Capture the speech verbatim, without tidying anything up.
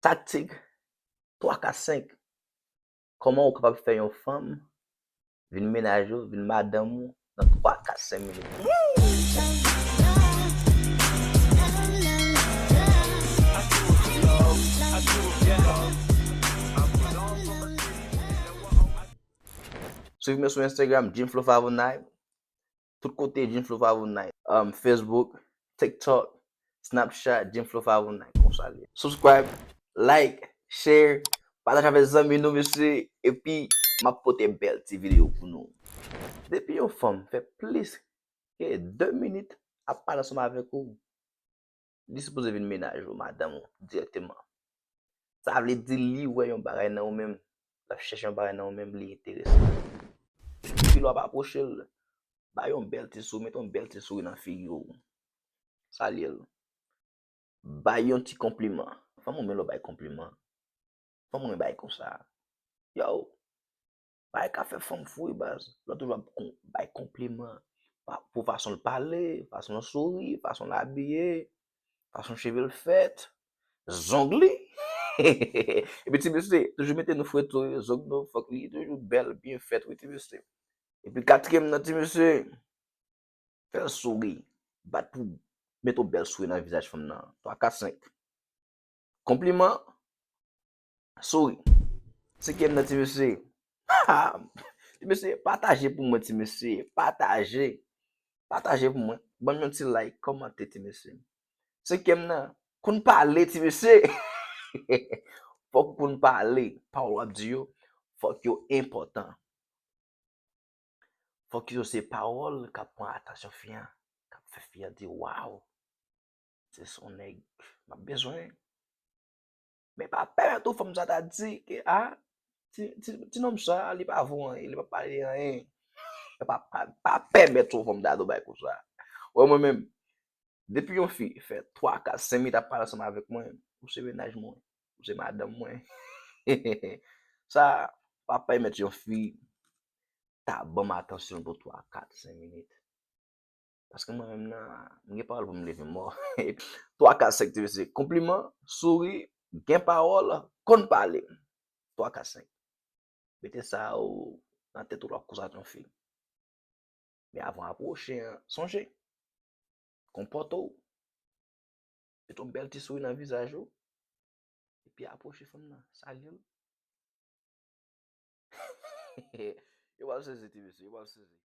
Taktik twa, kat, senk. Kòman ou kapab fè yon fanm vin mennaj ou, vin madanm ou nan twa, kat, senk minit? Swiv mwen sou Instagram, Jim Flow Favonay. Tout kote, Jim Flow Favonay. Um, Facebook, TikTok, Snapchat, Jim Flow Favonay. Konsa li ye. Subscribe, like, share, pataje avèk zanmi nou, mesye. Epi, m ap pote bèl ti videyo pou nou. Depi yon fanm fè plis ke de minit ap pale ansanm avèk ou, li sipoze vin mennaj ou, madanm ou, dirèkteman. Sa vle di li wè yon bagay nan ou menm, l ap chèche yon bagay nan ou menm, li enterese. Epi lè w ap apwoche l, ba yon bèl ti souri, mete yon bèl ti souri nan figi w. Salye l. Bay yon ti konpliman. Fanm renmen lè w bay konpliman. Fanm renmen bay konsa. Yo, bagay ka fè fanm fou wi baz. Lè w toujou ap kon- bay konpliman. Pa- Pou fason l pale, fason l souri, fason l abiye, fason cheve l fèt, zong li. Epi ti mesye, toujou mete nou fre tou, zong nou, fòk li toujou bèl, byen fèt, wi ti mesye. Epi katriyèm nan, ti mesye, fè l souri. Bat pou mete yon bèl souri nan vizaj fanm nan. Twa, kat, senk. Konpliman, souri. Senkyèm nan, ti mesye. Ti mesye, pataje pou mwen, ti mesye. Pataje. Pataje pou mwen. Ban m yon ti like, kòmante, ti mesye. Senkyèm nan, konn pale, ti mesye. Fòk ou konn pale. Pawòl w ap di yo, fòk yo enpòtan. Fòk yo se pawòl k ap pran atansyon fi an, k ap fè fi an di, "Waw, se son nèg m ap bezwen." Men pa pèmèt ou fanm sa ta di ke, a, ti, ti, ti nonm sa, li pa vo anyen, li pa pale anyen. Pa, pa, pa pèmèt ou fanm ta di yon bagay konsa. Wè mwen menm, depi yon fi fè twa, kat, senk minit ap pale ansanm avèk mwen, ou se mennaj mwen, ou se madanm mwen. Sa pa pèmèt yon fi ta ban m atansyon pou twa, kat, senk minit. Paske mwen menm nan, m gen pawòl pou m leve mò. Twa, kat, senk, ti mesye. Konpliman, souri, gen pawòl, konn pale. Twa, kat, senk. Mete sa ou nan tèt ou lè w ap koze ak yon fi. Men avan w apwoche an, sonje. Konpòte w. Mete yon bèl ti souri nan vizaj ou. Epi apwoche fanm nan. Salye l. Yo pral sezi, ti mesye. Yo pral sezi.